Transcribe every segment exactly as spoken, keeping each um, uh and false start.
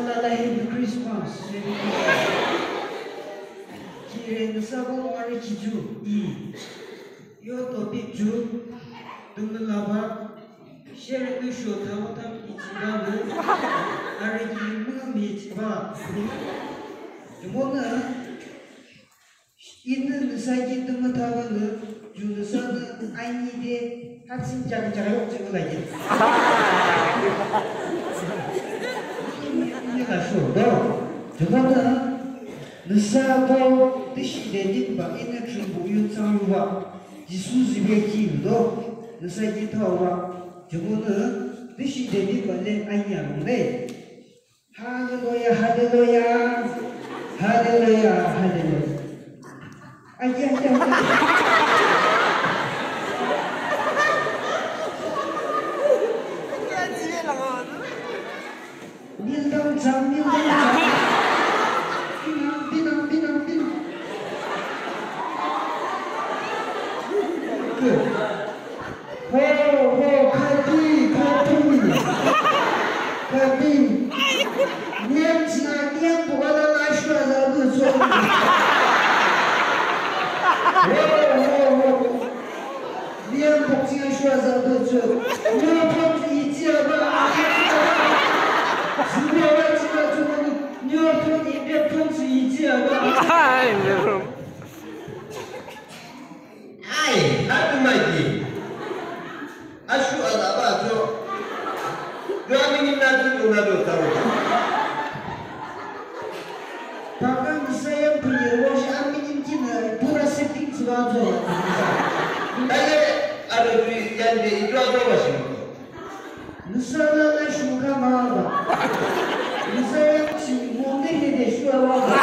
Alala, Happy Christmas. Happy Christmas. Khihni nüsabo arü ki ju i. Yo topic ju, tümü laba, sherünü sho thabotam i jihbah mü, arü ki mü mi jihbah. Jumonü, inü nüsa ki tümü thabanü, ju nüsanü anide, ha ching jang jang yok jing lagi. Inü la sho do. Jumonü, nüsabo tüshe de dikba, inü Thrünpuh yu thsangyuba. Jisu zübekhi do, nüsa ki thaoba, jumonü, tüshe de dikba le anya lung le. Hallelujah, hallelujah, hallelujah, hallelujah. Agi, agi, agi. Kneel down, jump, kneel down, jump. Pinang, pinang, pinang, pinang. Good. Ho, ho, khati, khati. Khati. Niam ching a, niam buk a la la shuwa la bu zo. Ho, ho, ho. Niam buk ching a shuwa za bu zu. Nyo pon zu i ji a ba. Zu ba ba ji ba zu ba ni. Nyo pon i be pon zu i ji a ba. Ai, a tu ma ji. A shuwa za ba zu. Yo a mi ni na zu na zu za. Papa Messiah punya wash a mi ni kina pura setting zu ba zu. Dale, a lo tu yan de i zu a zu ba shi. Nüsa la la shuka ma ba. Nüsa ya chi mo ne he de shuwa ba.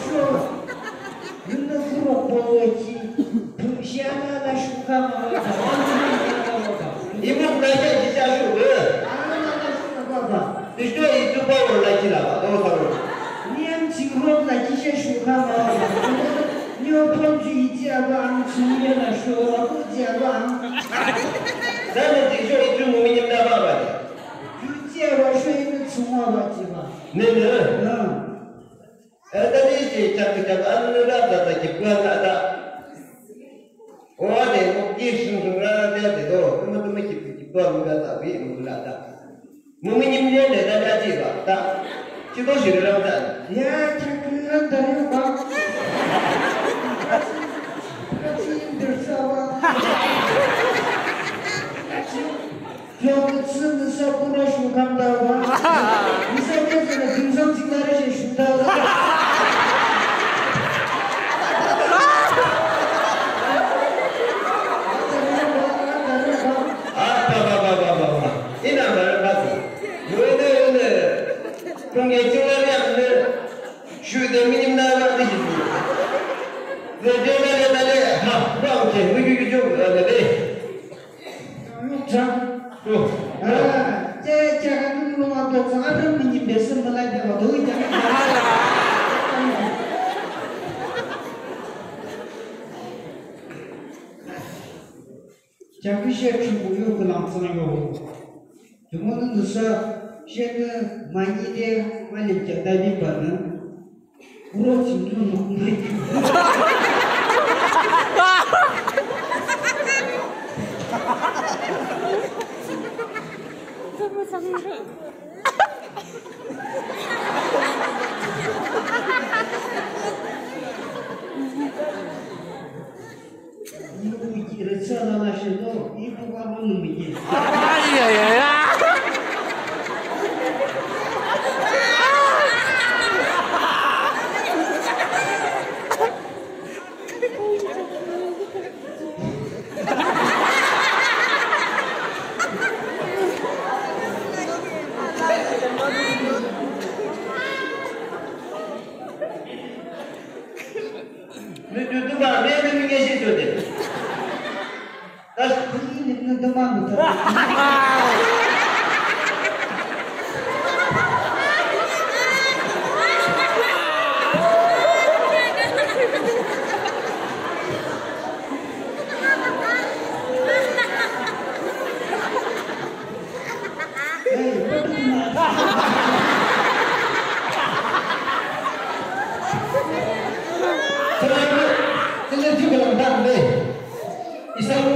Shuwa. Yunü kuro kolo ki. Pum shia la la shuka ma ba. Imuk na ya ji ja shu. A la la shuka ba ba. Nishto i tu ba wo la ki la ba. Do sa wo. Niam chi ro la ki she shuka ma ba. Nyo pon ju i ji a ba ang, chi ye la shu a bu ji a ba ang. Sa ne ji shu i ju mu mi nim na ba ba de. Ju ji a ba shu i ne chu ma ba ji ba. Ne ne. Na. E, ta ni ji chak chak an ne la ta ta ki pua na ta. O de mo ki shung shung la la de de do. Mo de mo ki ki pua na ta bi mo la ta. Mungkin ini dia dah jadi lah, tak? Cuma sih dalam tak? Ya, cakap dari rumah. Kacing bersama. Yang kecil bisa pura syukam tawa. Bisa dia kena dimsum singkara sih syukam tawa. Apa, apa, apa, apa, apa. Ina barang batu. Yo, ina, ina. Kung ye chula ri ang ne. Shu de minim na wa di. Ne de na le na le. Ha, ba u che. Wi wi wi jo na le de. Cha. Yo. Ah, che che ka tu lo ma to sa. Ara minim be sa ma la de wa do ja. Kheaküshe Thrünpuh yo khülang thsang yo. Jumonü nüsa shenü manide malim kheaküshe banü. Kuro chinglu nukmai. Ibu ki rücha lala shelo, ibu ka ronü miki. Ay, ay, ay, ay. Nü ju tüba, nü nü mi nge shi ju de. Tash, nü nü tüba nü tüba.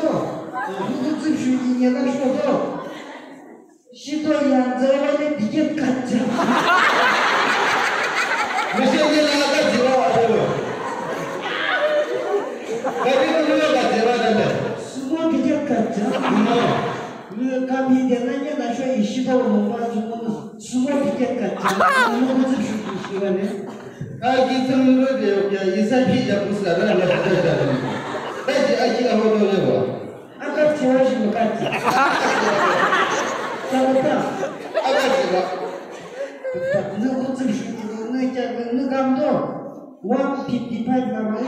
to. Nuku tsüpshu i nyelasho to. Shito yang zebale ticket katja. Mese nyela katjeba ato. Kabi ko nyela katjeba dale. Sumo ticket katja. No. Nü kabi de na nyelasho i shito lo ma jumo. Sumo ticket katja. Nuku tsüpshu i shito ne. Aki tsang lo de ya isa pi ja pusa da la da da. Taji aki aho do le wa. Akatsi wa shi mükatsi. Sabata. Akatsi wa. Nü kutsüshu, nü kya, nü kamdo. One fifty-five la mü.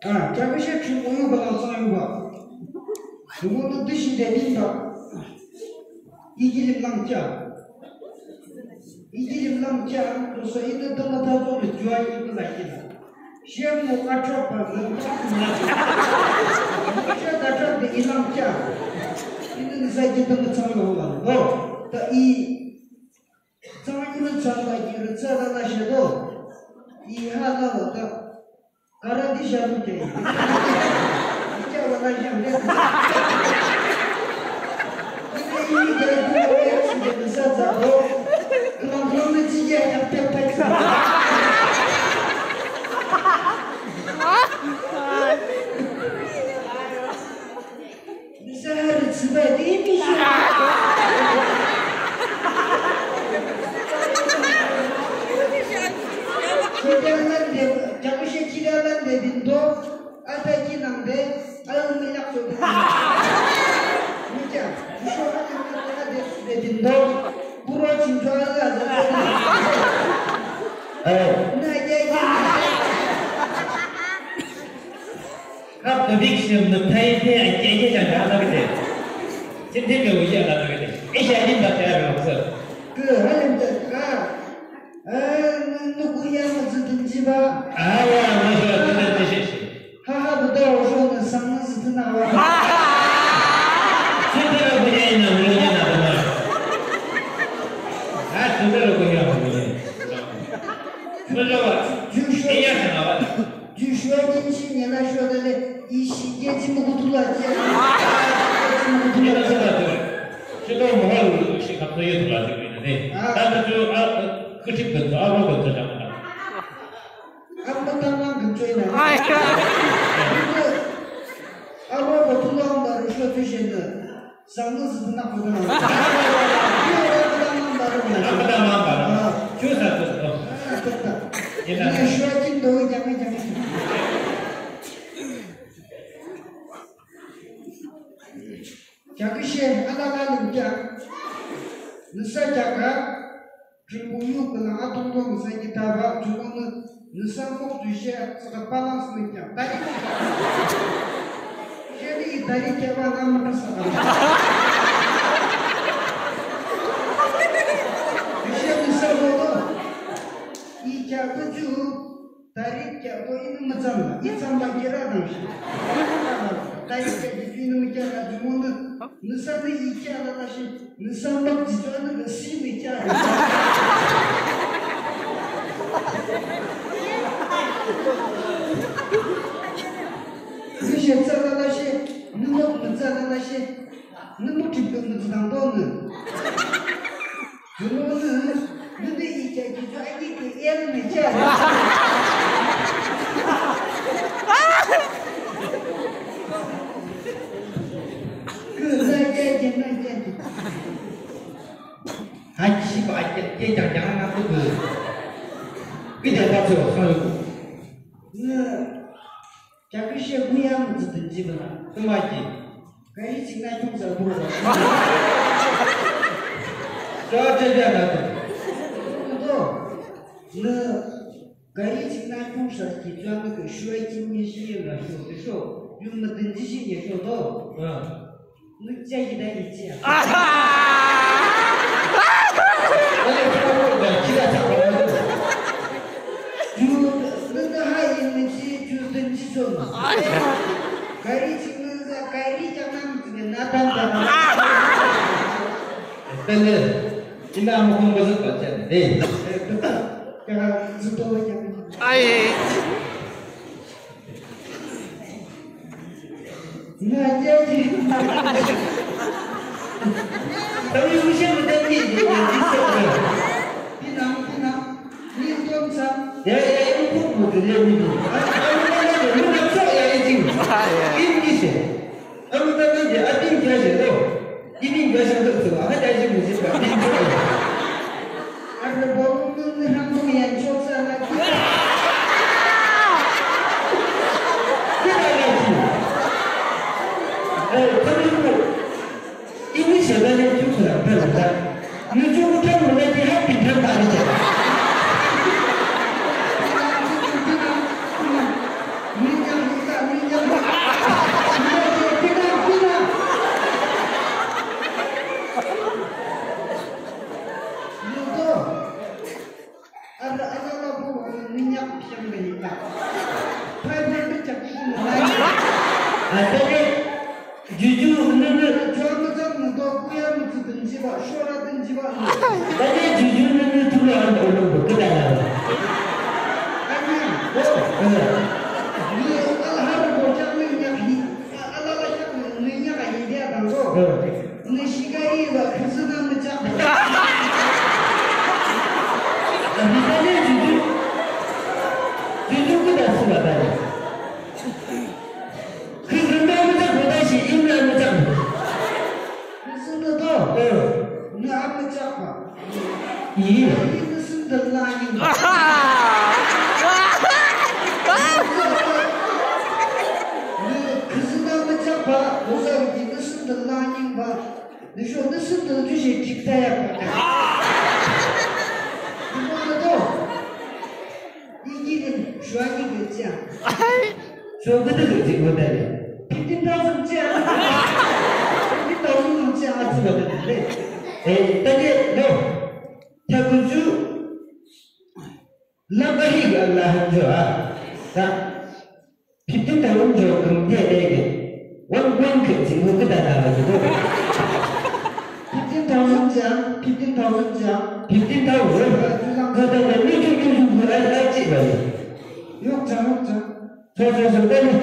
A, kya kü she chungo yu ba la sa yu ba. Chungo nü dishi de bin ba. Ikilim lang kya. Ikilim lang kya, kusa ina dama ta to le jua ina la kila. Shem mo ka chok ba lang kya. Shem ka chok de ilang kya. Ina ni sa ki dama chang lo la. Bo, ta i, chang ina chang la ki re cha la la she do. I ha la la ta. Karati shabu ke. Kya wala sham de. Ine ini de ku we si de sa za do. Kulang kulang de ji ya ya pe pe. Nisa harü tsüba de mi shi. Kidalan de, jamushe kidalan de bindo, ata kinang de, alın milak so de. Mika, musho ata kinang de su de bindo, kuro chinjo ala de. Eh. Na ya ya. Hap tabik shim na thai the a ke ke jang jang na ke de. Chin the ke wi ya na ke de. Isha jin ba ta ro sa. Ke halim ta ka. Eh, nung nung ku ya ma zu dun ji ba. Ah, ya, ma shu dun de shi shi. Ha ha bu da wo shu na sang na zu dun na wa. Chin the ke wi ya na wi ya na da ma. Ah, chin the ke wi ya ma wi ya. Ma shu wa. Ju shu. Iya sa na wa. Ju shuwa jinshi nyena shuwa dale, ishi ye jimu kutu la je. Jimu kutu la je. Shito mohol shi kapto ye tu la je ne. Ah. Tata ju a, kuchik bentu, a, ro bentu jang na. Amma tamang bentu na. Ai. Abo bo tulong ba rüsho tüshe nü. Sangno zütnakbo dang. Yo, yo, dang dang dang. Dang dang dang. Ah. Chusa chusa. Ah, tata. Ina. Ina shua kin do jang jang. Kheaküshe alala lim kheak. Nüsa kheaküa. Thrünpuh yu khülang atungto nüsa ki thabah, jumonü nüsa mokju she tsüka balance nü kheak. Tari kheak. She nü i tari kheak ba nü müküsa kheak. She nüsa boto. I kheak küju. Tari kheak to inü mütsan la, i tsan la kira dang shi. Tari kheak to inü mükheak la jumonü, nüsanü i kheak la la shi, nüsa mükjijua nü kheak shi mükheak. Nü she tsa la la shi, nü mük mütsa la la shi, nü mük trip to mütsa dang to nü. Nü, nü, nü, nü, i kheak ki ju ani ki el mi kheak. Kü na kheak ki na kheak ki. Ha, ki shi ba kheak, kheak jang jang na tu kü. Kü de ba cho, so. Nü, Kheaküshe muyang zütün jiba. Tümaki. Gari ching na kyung sa buro. Sa jaya na to. To. Nü gari ching na kyung sa ki juang ke shuai ching ye shi ye la shu de shu. Yung mütün ji shi ye shu to. Ha. Nükjai kita ichia. Ju, nüta ha inüchi, ju dünchi chon. Gari ching nüta, gari chang nang ching natan chang. Tanya, ina mukung bazuk baca. Eh. Kaya zuto yang. Ai. Nü judge. Tami mission thank you. Pinang, pinang. Ni ton sa. Ya, ya, ya, ni puk mo de ni. Ay, ay, ay, ay, ni na so ya, ya, jing. English. Ang tangan de, ating kaya siya, no? Ining ga shang tok tok, aka dai shi mu shi ba, ining ga shang tok. Arda bo mu mu ni hang mu yan chok sa na ki. Ki ba na ki. Eh, kami mu. Ini siya na ni chok sa, ba na. Ni chok ko chok mu na ki ha pi chok ba ni chok. Ni chok, ni chok, ni chok. Ni chok, ni chok, ni chok. Yudo. Ada, ada labu minyak yang menyita. Five hundred chak itu mulai. Ada deh. Juju, nene. Jual macam mudo kuya mutu denjiba, shora denjiba. Tadi juju nene tuh yang orang berkedara. Kanya. Oh, eh. Ni alhar bocah minyak hi. Alala chak minyak hi dia bangso. Eh. Nü shikari ba, khüzü nü müchak ba. Abi tane juju. Juju küdahsü ba tane. Khüzü nü müchak ba, tane shi im nü müchak ba. Khüzü nü to. Eh. Nü a müchak ba. Ih. Nü sandal la ying. Nü khüzü nü müchak ba, o sa ki nü sandal la ying ba. Nü sho nü sandal ju she kik ta yak ba. Nü mo nü to. Igi nü shwa igi chia. Sho küdü küdü mo ta ya. Fifteen thousand chia. Fifteen thousand chia atsu ba ta le. Eh, ta le, no. Thakuju. Lamba hi ga la hanjo a. Ta. Fifteen thousand jo kung de de ge. One point ke jing ho ke da da la jo. Fifteen thousand jang, fifteen thousand jang. Fifteen thousand. Ga da da ni ju ju ju ai ai ji ba ni. Yok jang, yok jang. So so so de ni.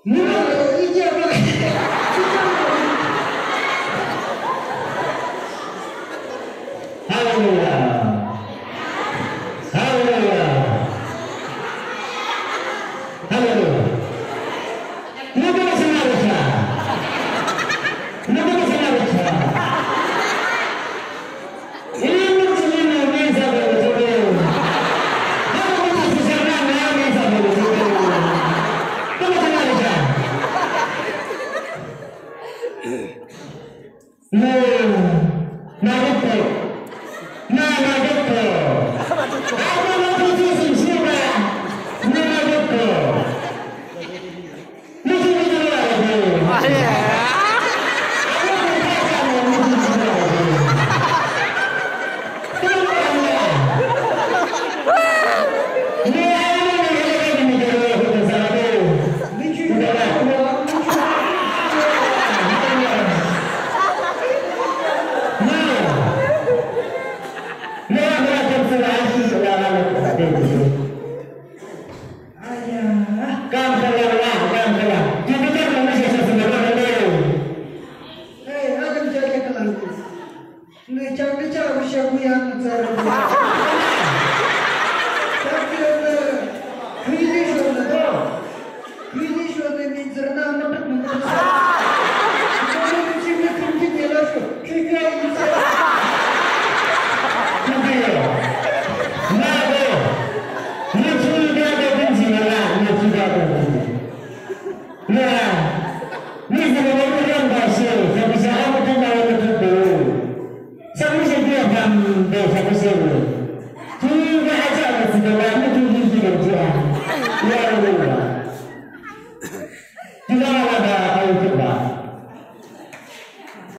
Ni ma lo i ja ba. Hallelujah. Hallelujah. Hallelujah.